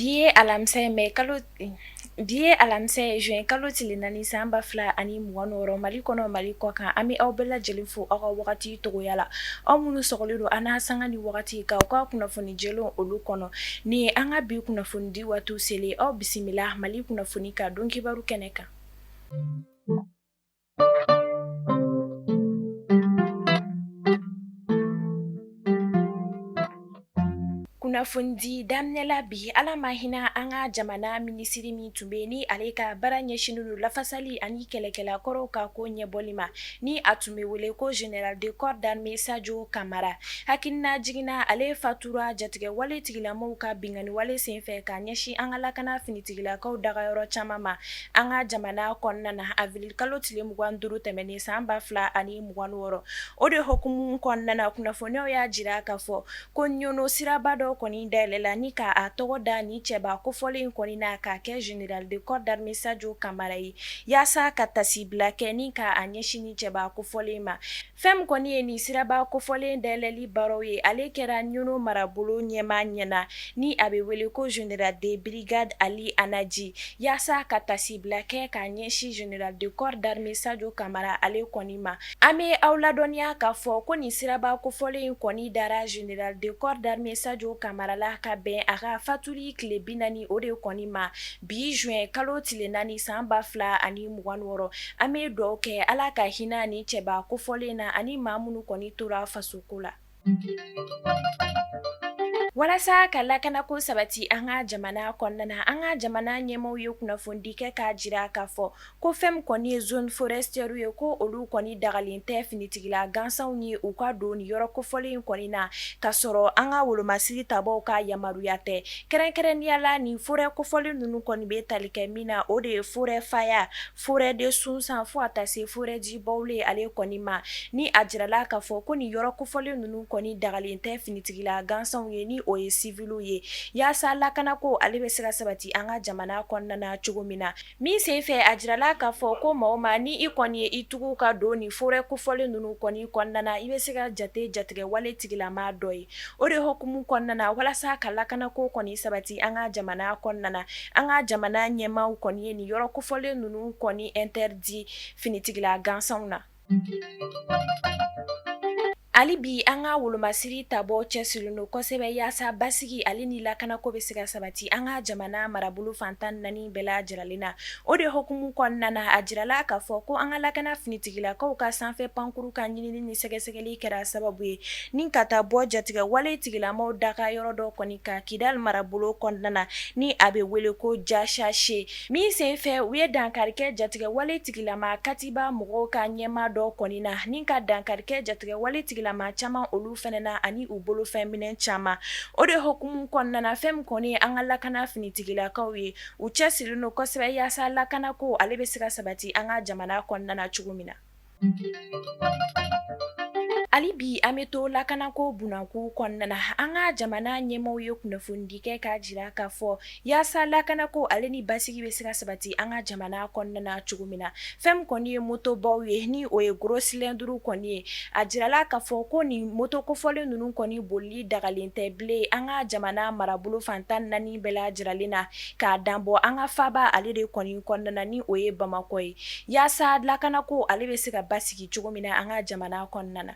Bi ye alamisa ye mai kalo bi ye alamisa ye juin kalo tile 4 san 2026 Mali kɔnɔ Mali kɔ kan an bɛ aw bɛɛ lajɛlen fo aw ka wagati togoya la aw minnu sɔgɔlen don an n'a sanga ni wagati k'aw ka kunnafoni jɛlenw olu kɔnɔ nin ye an ka bi kunnafoni di waati selen aw bisimila Mali kunnafoni ka don kibaru kɛnɛ kan. Kunnafonidi daminɛ la bi Ala ma hinɛ an ka jamana minisiri min tun bɛ ni ale ka baara ɲɛsinnen don lafasali ani kɛlɛkɛla kɔrɔw ka ko ɲɛbɔli ma ni a tun bɛ wele ko général de corps d'armée Sajo Kamara hakilina jiginna ale fatura jatigɛwale tigilamɔgɔw ka binkanniwale senfɛ ka ɲɛsin an ka lakana finitigilakaw dagayɔrɔ caman ma an ka jamana kɔnɔna na avril kalo tile 25 tɛmɛnen san 2026 o de hukumu kɔnɔna na kunnafoniyaw y'a jira k'a fɔ ko Ɲɔnɔ siraba dɔ kɔni dayɛlɛla ni k'a tɔgɔ da ni cɛba kofɔlen in kɔni na k'a kɛ général de corps d'armée Sajo Kamara ye yaasa ka tasibila kɛ ni k'a ɲɛsin ni cɛba kofɔlen ma. Fɛn min kɔni ye nin siraba kofɔlen dayɛlɛli baaraw ye ale kɛra Ɲɔnɔ marabolo ɲɛmaa ɲɛna ni a bɛ wele ko général de brigade Ali Anaji yaasa ka tasibila kɛ k'a ɲɛsin général de corps d'armée Sajo Kamara ale kɔni ma. An bɛ aw ladɔnniya k'a fɔ ko nin siraba kofɔlen in kɔni dara général de corps d'armée Sajo Kamara la ka bɛn a ka fatuli tile 40 o de kɔni ma bi juin kalo tile 4 san 2026. An bɛ dugawu kɛ Ala ka hinɛ nin cɛba kofɔlen na ani maa minnu kɔni tora fasoko la. Walasa ka lakanako sabati an ka jamana kɔnɔna na, an ka jamana ɲɛmaaw ye kunnafonidi kɛ k'a jira k'a fɔ ko fɛn min kɔni ye zone forestière ye ko olu kɔni dagalen tɛ finitigila gansanw ye u ka don nin yɔrɔ kofɔlen in kɔni na k'a sɔrɔ an ka wolomasiri tabaw ka yamaruya tɛ. Kɛrɛnkɛrɛnnenya la nin forêt kofɔlen ninnu kɔni bɛ tali kɛ min na o de ye forêt Faya, forêt de Sunsan fo ka taa se forêt du Baoulé ale kɔni ma. Ni a jirala k'a fɔ ko nin yɔrɔ kofɔlen ninnu kɔni dagalen tɛ finitigila gansanw ye ni o ye civiliw ye yaasa lakanako ale bɛ se ka sabati an ka jamana kɔnɔna na cogo min na. Min senfɛ a jirala k'a fɔ ko maa o maa ni i kɔni ye i tugu ka don nin forêt kofɔlen ninnu kɔni kɔnɔna na i bɛ se ka jate jatigɛwale tigilamaa dɔ ye. O de hukumu kɔnɔna na walasa ka lakanako kɔni sabati an ka jamana kɔnɔna na, an ka jamana ɲɛmaaw kɔni ye nin yɔrɔ kofɔlen ninnu kɔni interdit finitigila gansanw na. Hali bi an ka wolomasiri tabaw cɛsirilen don kosɛbɛ yaasa basigi ale ni lakanako bɛ se ka sabati an ka jamana marabolo fan 14 bɛɛ lajɛlen na. O de hukumu kɔnɔna na a jirala k'a fɔ ko an ka lakana finitigilakaw ka sanfɛ pankuru ka ɲinini ni sɛgɛsɛgɛli kɛra sababu ye ni ka taa bɔ jatigɛwale tigilamaw daga yɔrɔ dɔ kɔni kan Kidali marabolo kɔnɔna na ni a bɛ wele ko Jasase. Min senfɛ u ye dankari kɛ jatigɛwale tigilama katiba mɔgɔw ka ɲɛmaa dɔ kɔni na ni ka dankari kɛ jatigɛwale tigilama caman olu fana na ani u bolofɛn minɛn caman. O de hukumu kɔnɔna na fɛn min kɔni ye an ka lakana finitigilakaw ye, u cɛsirilen don kosɛbɛ yaasa lakanako ale bɛ se ka sabati an ka jamana kɔnɔna na cogo min na. Hali bi an bɛ to lakanako bunakun kɔnɔna na, an ka jamana ɲɛmaaw ye kunnafonidi kɛ k'a jira k'a fɔ yaasa lakanako ale ni basigi bɛ se ka sabati an ka jamana kɔnɔna na cogo min na. Fɛn min kɔni ye motobaw ye ni o ye gros cylindre kɔni ye, a jirala k'a fɔ ko nin moto kofɔlen ninnu kɔni bolili dagalen tɛ bilen an ka jamana marabolo fan 14 bɛɛ lajɛlen na, k'a danbɔ an ka faaba ale de kɔni kɔnɔna na ni o ye Bamakɔ ye. Yaasa lakanako ale bɛ se ka basigi cogo min na an ka jamana kɔnɔna na.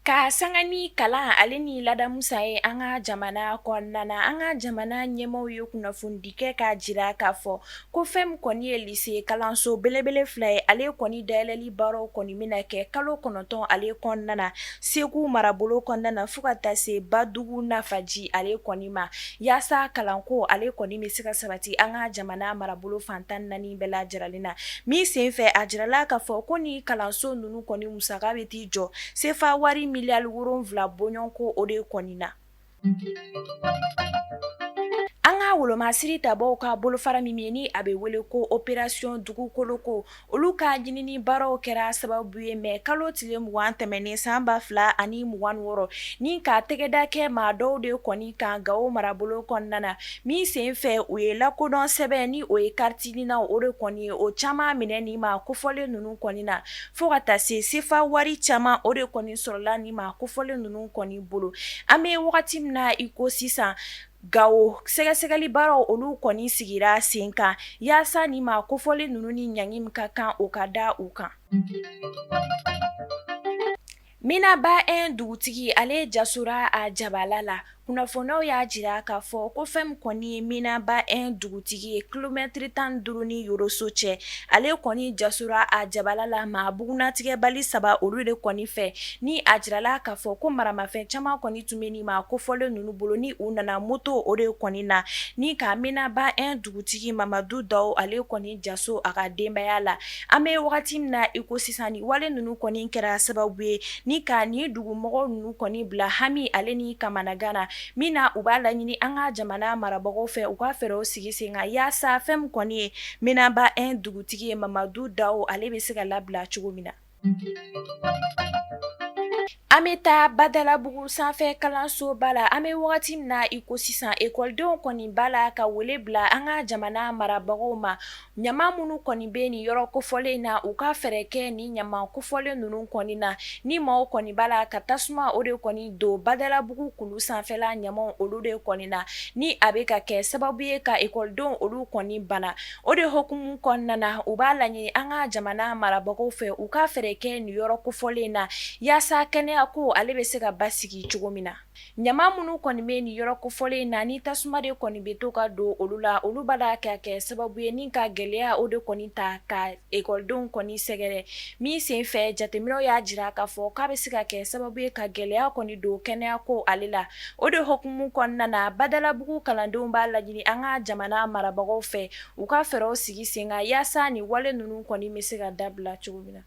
Ka sanga ni kalan ale ni ladamu san ye an ka jamana kɔnɔna na, an ka jamana ɲɛmaaw ye kunnafonidi kɛ k'a jira k'a fɔ ko fɛn min kɔni ye lycée kalanso belebele fila ye, ale kɔni dayɛlɛli baaraw kɔni bɛna kɛ kalo 9 ale kɔnɔna na Segu marabolo kɔnɔna na fo ka taa se Badugu Nafaji ale kɔni ma. Yaasa kalanko ale kɔni bɛ se ka sabati an ka jamana marabolo fan 14 bɛɛ lajɛlen na. Min senfɛ a jirala k'a fɔ ko ni kalanso ninnu kɔni musaka bɛ t'i jɔ sefa wari miliyari 7 bɔɲɔgɔnko o de kɔni na. An ka ka wolomasiri tabaw ka bolofara min ye ni a bɛ wele ko opération dugukolo ko, olu ka ɲinini baaraw kɛra sababu ye mɛ kalo tile 20 tɛmɛnen san 2026 ni ka tɛgɛda kɛ maa dɔw de kɔni kan Gawo marabolo kɔnɔna na, min sen fɛ u ye lakodɔn sɛbɛn ni o ye carte NINA o de kɔni ye o caman minɛ nin maa kofɔlen ninnu kɔni na, fo ka taa se sefa wari caman o de kɔni sɔrɔla nin maa kofɔlen ninnu kɔni bolo. An bɛ wagati min na i ko sisan, Gawo sɛgɛsɛgɛli baaraw olu kɔni sigira sen kan yaasa nin maa kofɔlen ninnu ni ɲangi min ka kan o ka da u kan. Minaba 1 dugutigi ale jasora a jabala la. Kunnafoniyaw y'a jira k'a fɔ ko fɛn min kɔni ye Minaba 1 dugutigi ye kilomɛtiri 15 ni Yoroso cɛ, ale kɔni jasora a jabala la maa bugunnatigɛbali saba olu de kɔni fɛ, ni a jirala k'a fɔ ko maramafɛn caman kɔni tun bɛ nin maa kofɔlen ninnu bolo ni u nana moto o de kɔni na ni ka Minaba 1 dugutigi Mamadu Daw ale kɔni jaso a ka denbaya la. An bɛ wagati min na i ko sisan nin wale ninnu kɔni kɛra sababu ye ni ka nin dugumɔgɔw ninnu kɔni bila hami ale ni kamanagan na, min na u b'a laɲini an ka jamana marabagaw fɛ u ka fɛɛrɛw sigi sen kan yaasa fɛn min kɔni ye Minaba 1 dugutigi ye Mamadu Daw ale bɛ se ka labila cogo min na. An bɛ taa Badalabugu sanfɛ kalansoba la. An bɛ wagati min na i ko sisan, ekɔlidenw kɔni b'a la ka wele bila an ka jamana marabagaw ma. Ɲama minnu kɔni bɛ nin yɔrɔ kofɔlen na, u ka fɛɛrɛ kɛ nin ɲama kofɔlen ninnu kɔni na. Ni maaw kɔni b'a la ka tasuma o de kɔni don Badalabugu kulu sanfɛla ɲamaw olu de kɔni na, ni a bɛ ka kɛ sababu ye ka ekɔlidenw olu kɔni bana. O de hukumu kɔnɔna na, u b'a laɲini an ka jamana marabagaw fɛ u ka fɛɛrɛ kɛ nin yɔrɔ kofɔlen na yaasa kɛnɛya ko ale bɛ se ka basigi cogo min na. Ɲama minnu kɔni bɛ nin yɔrɔ kofɔlen na, ni tasuma de kɔni bɛ to ka don olu la, olu b'a la ka kɛ sababu ye ni ka gɛlɛya o de kɔni ta ka ekɔlidenw kɔni sɛgɛrɛ, min senfɛ jateminɛw y'a jira k'a fɔ k'a bɛ se ka kɛ sababu ye ka gɛlɛya kɔni don kɛnɛya ko ale la. O de hukumu kɔnɔna na, Badalabugu kalandenw b'a laɲini an ka jamana marabagaw fɛ u ka fɛɛrɛw sigi sen kan yaasa nin wale ninnu kɔni bɛ se ka dabila cogo min na.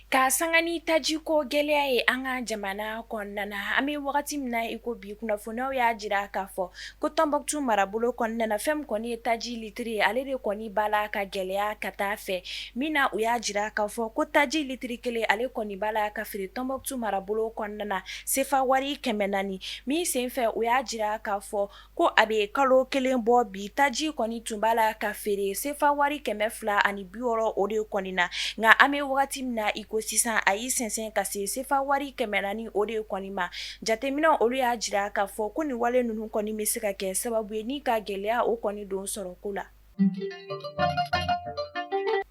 Ka sanga ni tajiko gɛlɛya ye an ka jamana kɔnɔna na, an bɛ wagati min na i ko bi, kunnafoniyaw y'a jira k'a fɔ ko Tɔnbɔkutu marabolo kɔnɔna na, fɛn min kɔni ye taji litiri ye, ale de kɔni b'a la ka gɛlɛya ka taa fɛ, min na u y'a jira k'a fɔ ko taji litiri kelen ale kɔni b'a la ka feere Tɔnbɔkutu marabolo kɔnɔna na sefa wari 400, min senfɛ u y'a jira k'a fɔ ko a bɛ kalo kelen bɔ bi, taji kɔni tun b'a la ka feere sefa wari 260 o de kɔni na, nka an bɛ wagati min na i ko sisan a y'i sɛnsɛn ka se sefa wari 400 o de kɔni ma. Jateminɛw olu y'a jira k'a fɔ ko nin wale ninnu kɔni bɛ se ka kɛ sababu ye ni ka gɛlɛya o kɔni don sɔrɔko la.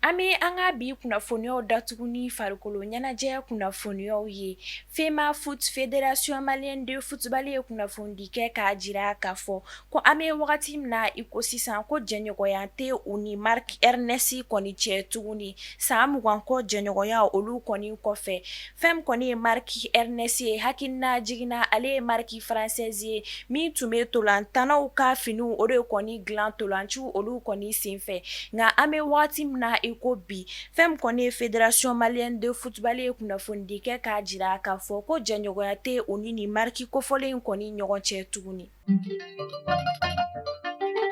An bɛ an ka bi kunnafoniyaw datugu ni farikolo ɲɛnajɛ kunnafoniyaw ye. FEMAFOOT, Fédération Malienne de Football ye kunnafonidi kɛ k'a jira k'a fɔ ko an bɛ wagati min na i ko sisan ko jɛɲɔgɔnya tɛ u ni Marc Ernest kɔni cɛ tuguni san 20 kɔ jɛɲɔgɔnya olu kɔni kɔfɛ. Fɛn min kɔni ye Marc Ernest ye, hakilina jiginna ale ye marque française ye min tun bɛ ntolantannaw ka finiw o de kɔni dilan ntolanciw olu kɔni senfɛ. Nka an bɛ waati min na i ko bi, fɛn min kɔni ye Fédération Malienne de Football ye kunnafonidi kɛ k'a jira k'a fɔ ko jɛɲɔgɔnya tɛ u ni nin marque kofɔlen in kɔni ɲɔgɔn cɛ tuguni.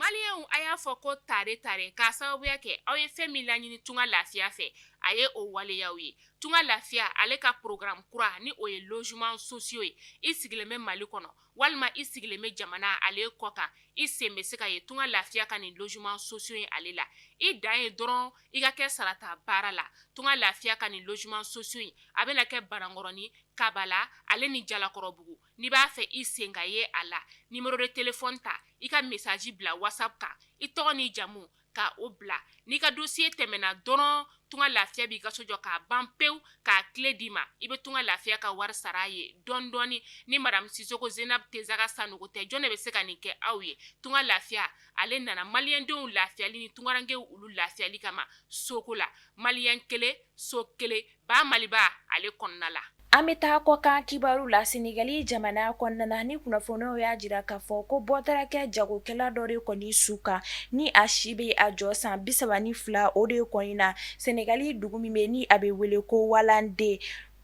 Maliyɛnw, a y'a fɔ ko tare tare k'a sababuya kɛ aw ye fɛn min laɲini Tunga Lafiya fɛ, a ye o waleyaw ye. Tunga Lafiya ale ka programme kura ni o ye logement sociaux ye. I sigilen bɛ Mali kɔnɔ walima i sigilen bɛ jamana ale kɔ kan, i sen bɛ se ka ye Tunga Lafiya ka nin logement sociaux ye ale la. I dan ye dɔrɔn i ka kɛ sarata baara la. Tunga Lafiya ka nin logement sociaux in a bɛna kɛ Banankɔrɔni, Kabala ale ni Jalakɔrɔbugu. N'i b'a fɛ i sen ka ye a la, numéro de téléphone ta, i ka message bila WhatsApp kan, i tɔgɔ n'i jamu ka o bila. N'i ka dossier tɛmɛna dɔrɔn, Tunga Lafiya b'i ka so jɔ k'a ban pewu, k'a clé d'i ma. I bɛ Tunga Lafiya ka wari sara a ye dɔɔni dɔɔni. Ni madame Sisoko Zenab Tezaga Sanogo tɛ, jɔn de bɛ se ka nin kɛ aw ye? Tunga Lafiya ale nana maliyɛndenw lafiyali ni tungarankew olu lafiyali kama soko la. Maliyɛn kelen, so kelen, ba Maliba ale kɔnɔna la. An bɛ taa kɔkan kibaru la. Senegali jamana kɔnɔna na, ni kunnafoniw y'a jira k'a fɔ ko bɔ taara kɛ jagokɛla dɔ de kɔni su kan ni a si bɛ a jɔ san 32 o de kɔni na, Senegali dugu min bɛ ni a bɛ wele ko Walande.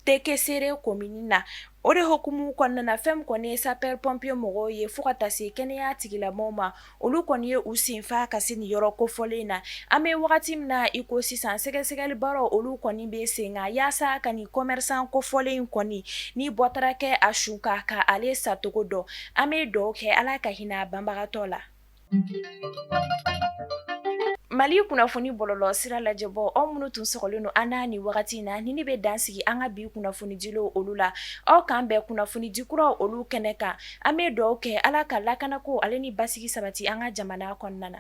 Tekesere komini na. O de hukumu kɔnɔna na, fɛn min kɔni ye sapeur pompier mɔgɔw ye fo ka taa se kɛnɛya tigilamɔgɔw ma, olu kɔni ye u senfa ka se nin yɔrɔ kofɔlen na. An bɛ wagati min na i ko sisan, sɛgɛsɛgɛli baaraw olu kɔni bɛ sen kan yaasa ka nin commerçant kofɔlen in kɔni ni bɔ taara kɛ a su kan, ka ale sacogo dɔn. An bɛ dugawu kɛ Ala ka hinɛ banbagatɔ la. Mali kunnafoni bɔlɔlɔ sira lajɛbɔ, aw minnu tun sɔgɔlen don an na nin wagati in na, ni ne bɛ dan sigi an ka bi kunnafonidilaw olu la. Aw k'an bɛn kunnafonidi kuraw olu kɛnɛ kan. An bɛ dugawu kɛ Ala ka lakanako ale ni basigi sabati an ka jamana kɔnɔna na.